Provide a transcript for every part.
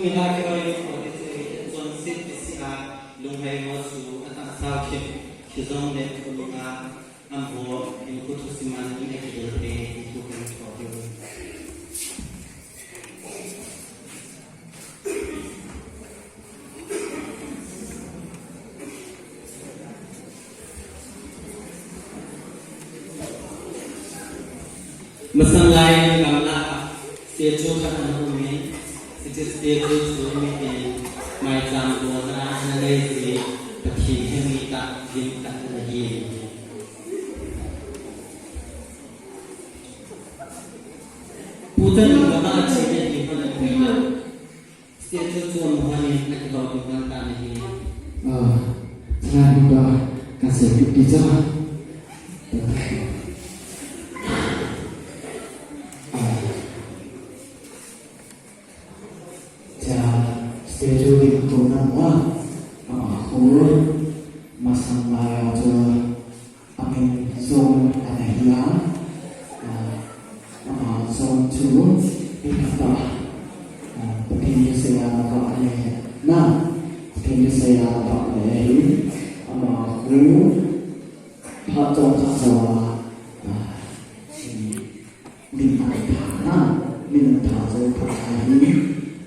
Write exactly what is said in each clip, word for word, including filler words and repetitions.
Ila kihoi kho te chu hi chonset kisih a lunghai ho chu atahsa u khin, hijongle khonunga amaho hinkho thusim a ina kidel te hinkho kan kho diu. Masang lai gamla a statue khat ana um in, hiche statue chu mitin maicham dona a ana lei jeh, Pathen hemi tah lim tah ana hi. Pu Chan in gamla a che ding in ana pui na. Statue chu amaho in akihou ding dan tan ahi. Ah, chulai mun a kaseipeh ding chu. Ah. Cha, statue ding kona mo, ama khu, masang lai a chu, amin jong ana hi a, ah, ama jong chu, ipi ta, ah, Pathen thusei a vah le na, Pathen thusei a vah le hi, ama khu, phat chomkhat jou a, ah, Min a tha na, min a tha jou phat a hi,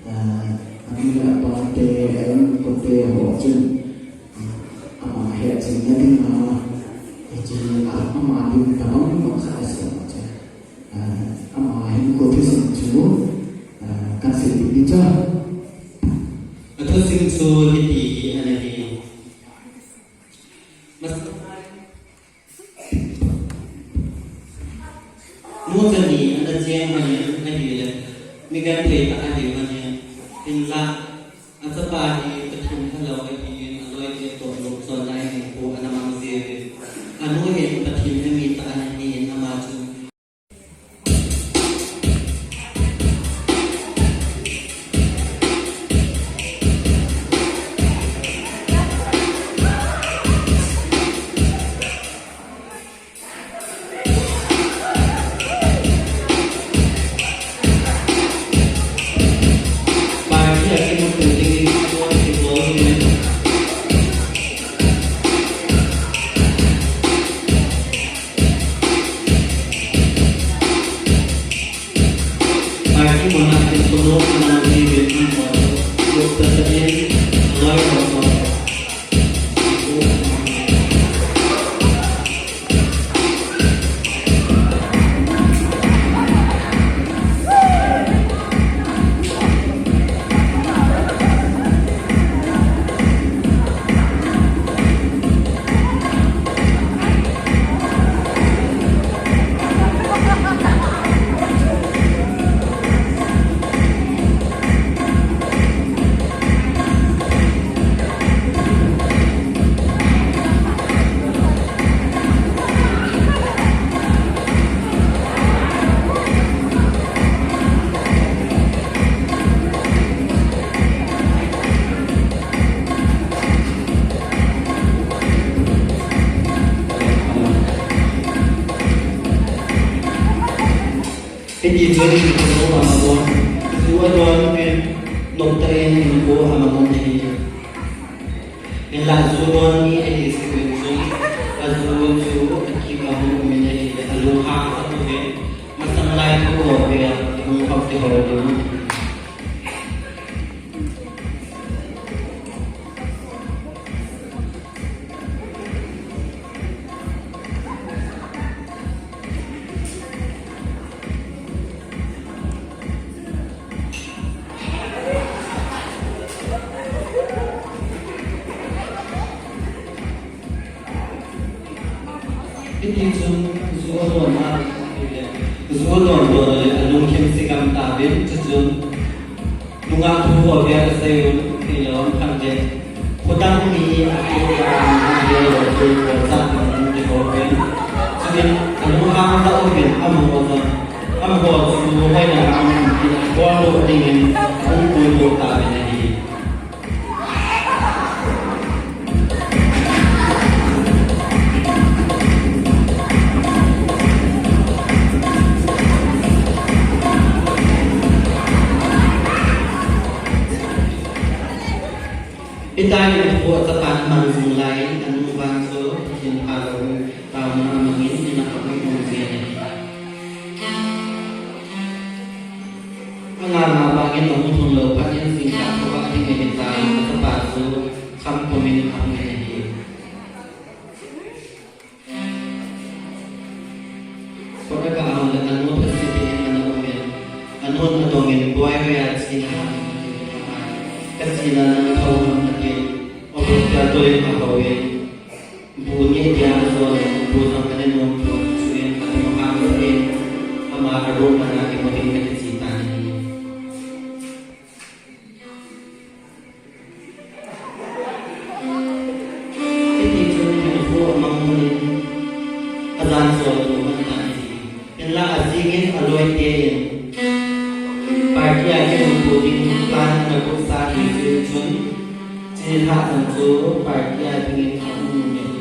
ah, anu le apa te, em, kote ho chun, ah, ama hechena dinga, hiche, ah, ama ding tabang bang khat asei chun, ah, ama hinkho thusim chu, ah, kaseipeh ding chu. Athusim chu hiti hi ana hi. Mas- Nu chani ana cheng lhonin ahile, mi genthei tah ahi lhonin, hinla, achapa hi Pathen helou ahin, aloi te toh lopchonna hinkho ana mang jiuvin. Anu hin Pathen hemi tah ana hin ama chu. Hiti chun hinkho amang un, ju adon uvin, nomtah in hinkho amang un ahi. Hinla ju don ni ahi jeh uvin chun, aju chu akim a hung um in ahile, alunghang jat uvin, masang lai thu ho vel, hung khom kit ho ding. Hiti chun ju adon a, ju adon don le alungthim se gam tauvin, chuchun nungah thu ho vel asei un, hilou phat le, khodang mi a thu a, a vel ho chu, ho chan in hung kihou uvin. Chuin alunghang jat uvin, amaho jong, amaho chu hoina lam in, boldoh dingin, ahung puidoh tauvin ahi. Phalou, taona amangin, ina khamui mong jeng ahi. Anganga bangin ahung lhung lou phat in jingkah thua ding ahitan, achapa chu kham pumin ahung in ahi. Kot aga ahung le anu thase tah in ana um in, anun adongin, Boi, hoiya chena ham? Kachena nang thou ham, atin. Office a tolin ahou in. Bu neh dia ajon, bu jong ana nom pon, chuin athum ahang in, ama a room a ana kimu in akiche tan ahi. Hiti chun hinkho amang in, ajan sol chu aman tan ahi. Hinla ajing in aloi te in party a kimuto ding plan ana got sa ahi jeh chun, Chinilhah jong chu party a dingin aum in ahi.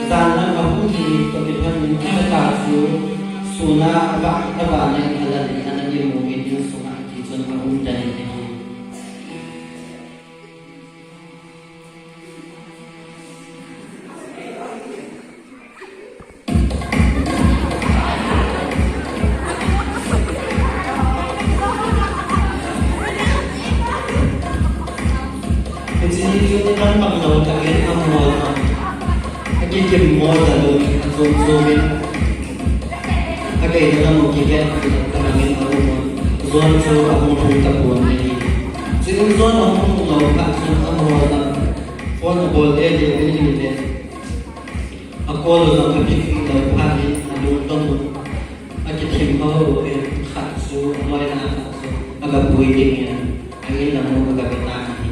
Jan lang ahung hi toh kilhon in achapa chu sun a avah, avah in alan in ana imu in, insung a hiti chun aum tan in ahi. Hiche ni chu nidan bang lou tah in amol jong, akikim mol talou in, achom chom in, akeina lam u kivet talou in aum in, John chu ahung lhung tapon ahi. Chuin John ahung lhung lou phat chun amol jong phone abol le le in ahile, a call u jong apick lou phat in alungdong un, akithim hou in, khat chu aloina khat chu aga pui dingin a in lam u aga ve tan ahi.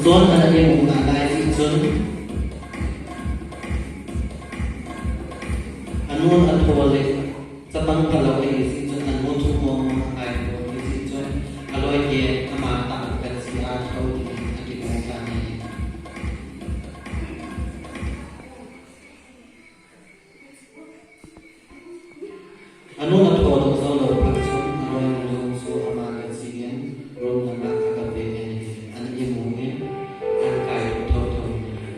John ana imu nalai jeh chun, anun atho le chapang talou ahi jeh chun, anu thu mong mong angaito ahi jeh chun, aloi te ama tah a gache a thou dingin akimu tan ahi. Anun athodoh jou lou phat chun, aloinu jong chu ama gache in room lang a aga ve in, ana imu in, ana kaito thou thou in ahi.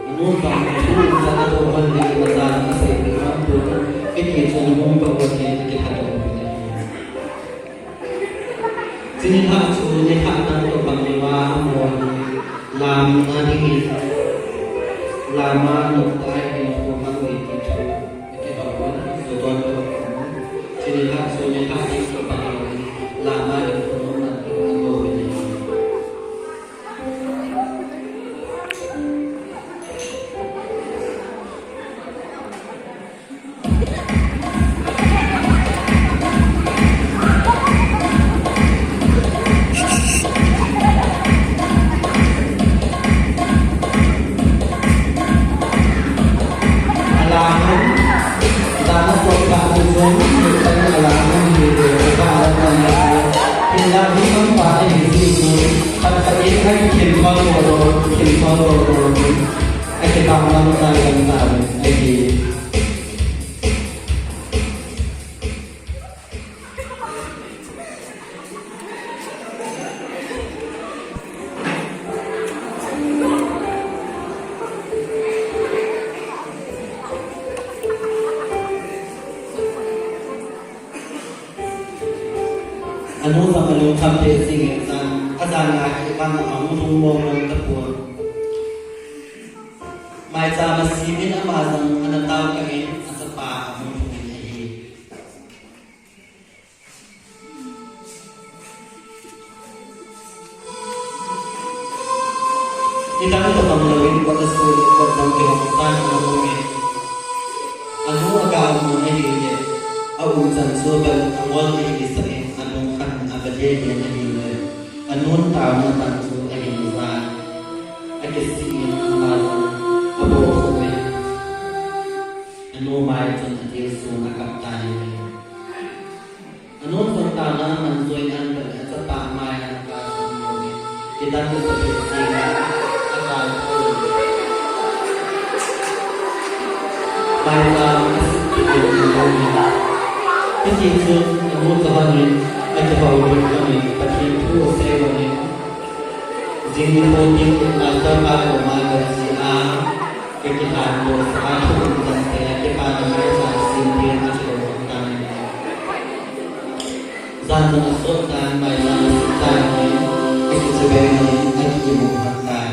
Anu vang thu umchan adoh hon le, imacha aseipeh hon pon, hiti chun hung pao hon in akilhadoh uvin ahi. Chinilhah chu nilhah dang toh bang louva amol in, lamna dingin, lam a noptah in hinkho mang uve ti thu akidong un, ju don toh bang, Chinilhah chu nilhah ding toh bang louva, lam a hinkho mang ding adoh uvin ahi. Alam, dana sot phat chun, alam hi, alam hi, hinla hi, khat khat in, ai, khin thol thol, khin thol thol, akitah lam, tai lam, tai lam, ahi. Anu jong alungkham peh jing in, ajan, ajan nga hi vang ahung lhung mong mong tapon. Maicham asim in ama jong ana tao kah in, achapa ahung lhung in ahi. Nidang toh bang louvin kot asuh le kot jong kihong tan ana um in. Anu aga um in ahile, aumchan chu bel angol ahi sah in, alungkhat in ava lele in ahile, anun taona man chu ahin ja in, akisih in ama jong abohkhuh in, anu mai chun atilsu in akap tan ahi. Anun jong taona man joh in ahin vet le, achapa mai a ana kap in, kidang kasa peh jing in, akai pon. Maicham asim in aum in. Hichun anu le apa in akihoulim lhonin Pathen thu asei lhonin, jing nikho teng in Pastor pa koma kache a, kakilhandoh sah a thu um jong asei a, kipana maicham asem ding a akilom lhon tan ahi. Jan jong asot tan, maicham asem tan ahi, akiche be lhonin, aki-im lhon tai.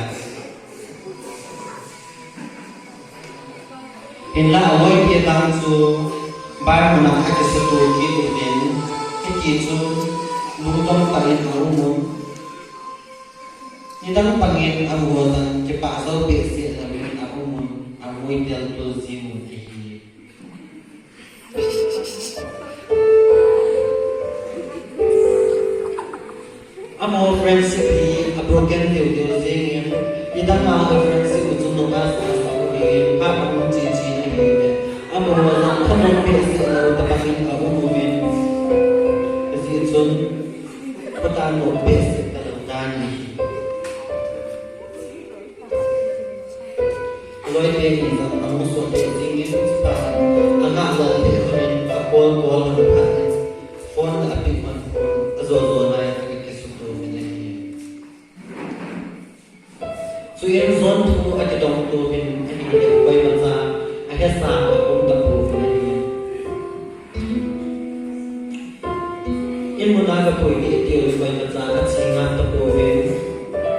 Hinla aloite dang chu bar muna akisuto kit uvin, hiti chun lungdong tah in aum un. Nidang pang in amaho jong kipah jou behseh louvin aum un, amoitel tul jing un ahi. Amaho friendship hi a broken deu deu jengin, nidang a friendship u chu nungah sa sa u ahin, phat aum che che in ahi le, amaho jong thanom behseh lou tobang in aum uvin, hijeh chun, khotan lom behseh talou dan ahi. Aloite ni jong ahung sot lheh jengin, chuphat in, angah lom lheh lhonin, acall call lhon phat in, phone la apick lhon pon, ajo jo lai in akisuto lhon in ahi. Chuin John thu akidong touvin ahile, koimacha ahesa aum tapouvin ahi. In muna gapui ding tiu le koimacha ache ngam tapouvin.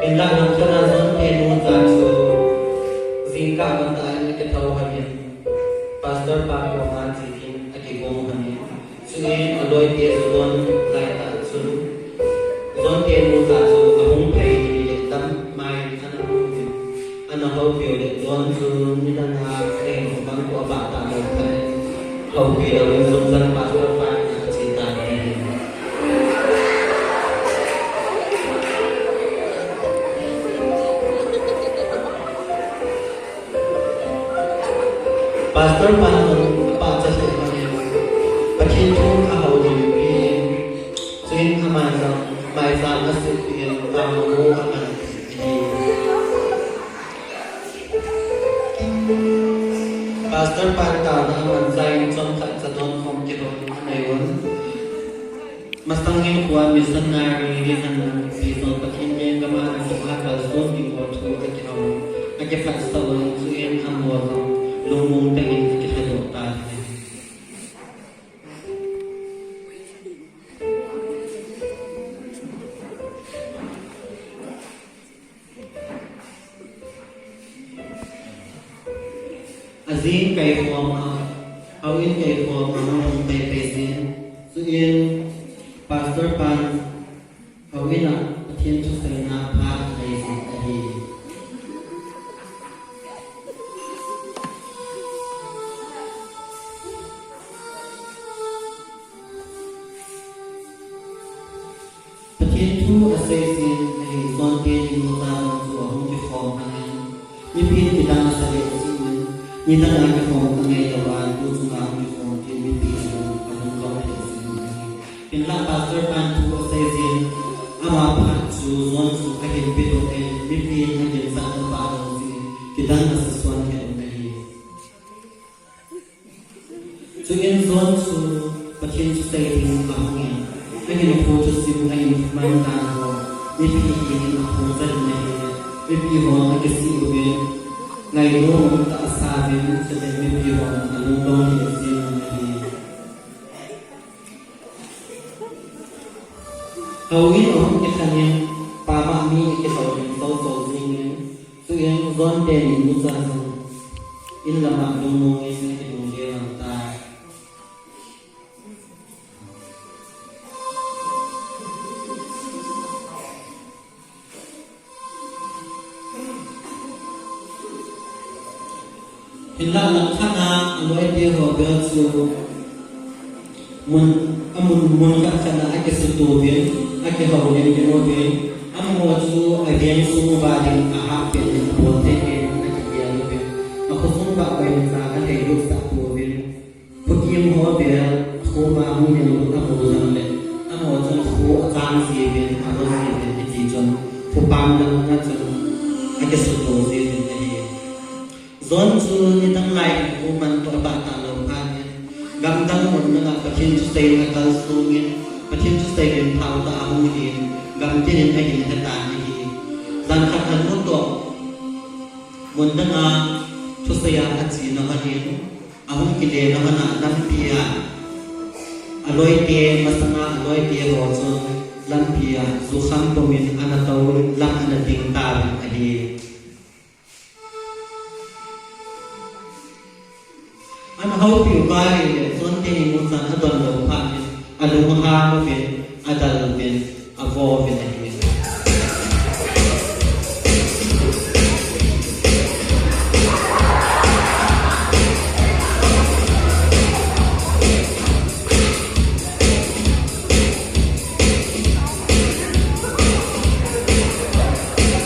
Hinla langkhat a John te nu cha chu jingkah matah in akithou lhonin, Pastor pa koma che ding akigong lhonin. Chuin aloite chu don laitah chun, John te nu cha chu ahung phei in ahile, dam mai in ana hou in, ana houpiu le, John chu nidang a ahin hou bang khu abah talou khat in, houpi louvin John jong Pastor pa in ache tan ahi. Pastor pan jong apachat lheh lhonin, Pathen thu ahoulimpi in, chuin aman jong maicham asem peh in, pao amu aman peh in ahi. Pastor pan taona aman chai in, chomkhat cha don khom kihou anei un. Masang in khoa missionary ding ahin, Pathen lenggam a anatoh a kalson ding ho thu akihou, akiphatsah un, chuin amaho jong lungmong tah in akilhadoh tan ahi. Ajing kaikhom a, houin kaikhom a hung paipai jin, chuin Pastor pan houin a Pathen thuseina phat anei jin ahi. Pathen thu asei jin ahi, John teni nucha jong chu ahung kikhom lhonin, mipin kidang asa lheh jin, nidang a kikhom angai louva, tu chunga hung kikhom tin mipi chu alungdong lheh jin ahi. Hinla Pastor pan thu asei jin, ama phat chu John chu ahin pedoh in, mipin aginchat nau pha jong chu kidang asa suan lheh un ahi. Chuin John chu Pathen thusei ding ahung in, ahinkho thusim, ahinkho man dan ho, mipi in aphongdoh in ahile, mipi hon akisih uvin, ngainom umtah asauvin, chule mipi hon alungdong lheh jeng un ahi. Houin ahung kilhan in, pama mi akilhoulim soso jengin, chuin John teni nucha jong in lama lungmong in akilhung lheh lhon tai. Hinla langkhat a aloite ho bel chu mun, amun, mun khat khat a akisuto uvin, akihoulim uvin, amaho chu aveng sung uva ding ahahpen in, abol thei pen in akigel uvin, akhosung uva koimacha alhailut sah pouvin. Khokim ho bel, kho uva hung lhung lut amu jongle, amaho chun kho achang jiuvin, aro jiuvin, hiti chun, kho pam dang a chun akisuto jiuvin ahi. John chu nidang lai in kho man toh abah talou phat in, gamdang mun langa Pathen thu Seina kalsongin, Pathen thusei lim thau tah a hung hin, gamtin in ahin hetan ahi. Jan khat a nu toh, mun dang a thusei a ache na hon in, ahung kile na hon a lampi a, aloi te, masanga aloi te ho chun lampi a jukham pum in ana tou, lam ana ding tauvin ahi. Ana houpi uva ahile, John te hi amu chan adon lou phat in, alunghang uvin, adal uvin, avo uvin ahi.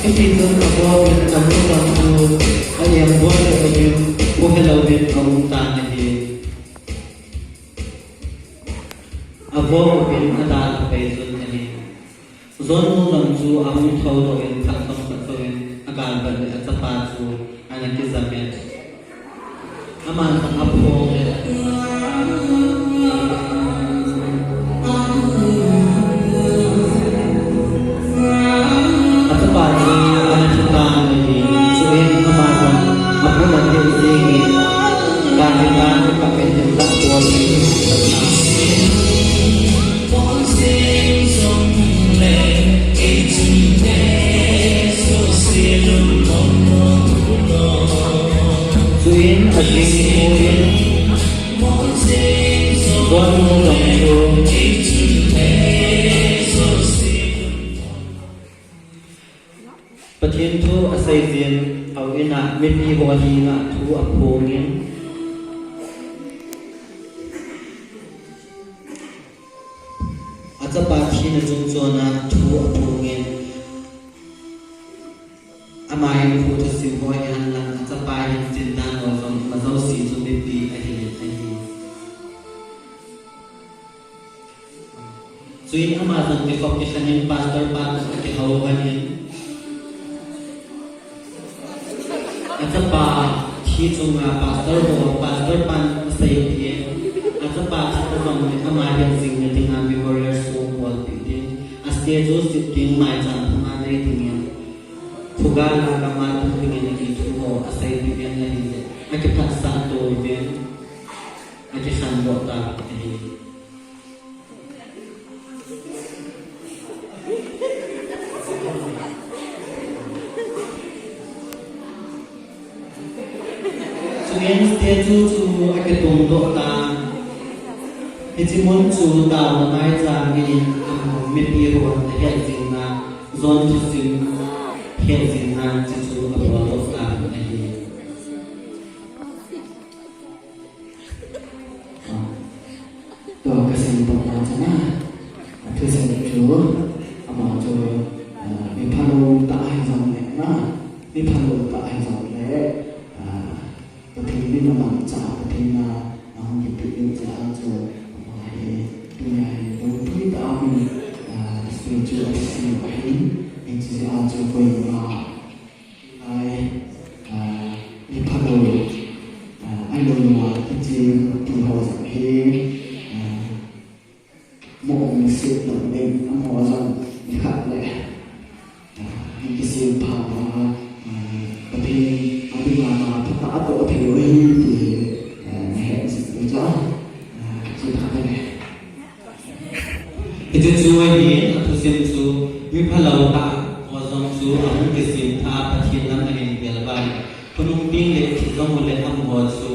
Hiti chun avo uvin, anu jong chu a-engbol lou uvin, u helou vin aum tan ahi. Avo uvin adalha pei jun ahi. John nu jong chu ahung thoudoh in, phat chomkhat jouvin agalbat le achapa chu ana kijam in. Aman jong aphong le achapa chu ana thi tan ahi. Chuin ama jong aphung a thil jing in, dan le dan kap in thil lah bol in. Chuin ajing in, John nu jong chu Pathen thu asei jin, houin a mipi ho henga thu aphongin, achapa thina chungchon a thu aphongin, ama hin thu thusim ho hihen lang, achapa hin chindan ho jong, ima jouse chu mipi ahi, ahi. Chuin ama jong kikhop kikhen in pastor pa toh akihou lhon in, achapa thi chunga pastor ho, pastor pan aseipeh in, achapa thi ta jongle ama hetjingna dinga memorial songbolpeh ding, a statue sip ding, maicham phunga nei dingin, kho gal a gam a tung dingin, ti thu ho aseipeh in ahile, akiphatsah touvin, akikhandoh tauvin ahi. Chuin statue chu akitungdoh tan. Hiche mun chu taona maicham in amu, mipi hon ahet jing nan, John thusim het jing nan, chuchu aboldoh tan ahi. Tua kasim phat na chana, athusim chu, ama chu, ah, mi phalou tah ahi jongle na, mi phalou tah ahi jongle, ah, Pathen in amanchah, Pathen in ahung kipeh ding jeh a chu, ama hi, tunia hi, lungpui tah a min, ah, statue asem ahin, hiche jeh a chu koima Ai, ah, mi phalou, ah, ahilouleh, ah, kiching ti ho jong hi, ah, mo ong set lou ding, amaho jong nikhat le, ah, kisem pha uva, ah, Pathen a dinga phatah a atoh thei u ahi ti, ah, nahet jing u chu, ah, kiching pha le. Hiche chu ahin, athusim chu, mi phalou tah ho jong chu ahung kisem tha a Pathen lam ahin gel uva le, khonung peng le thi jong u le amaho chu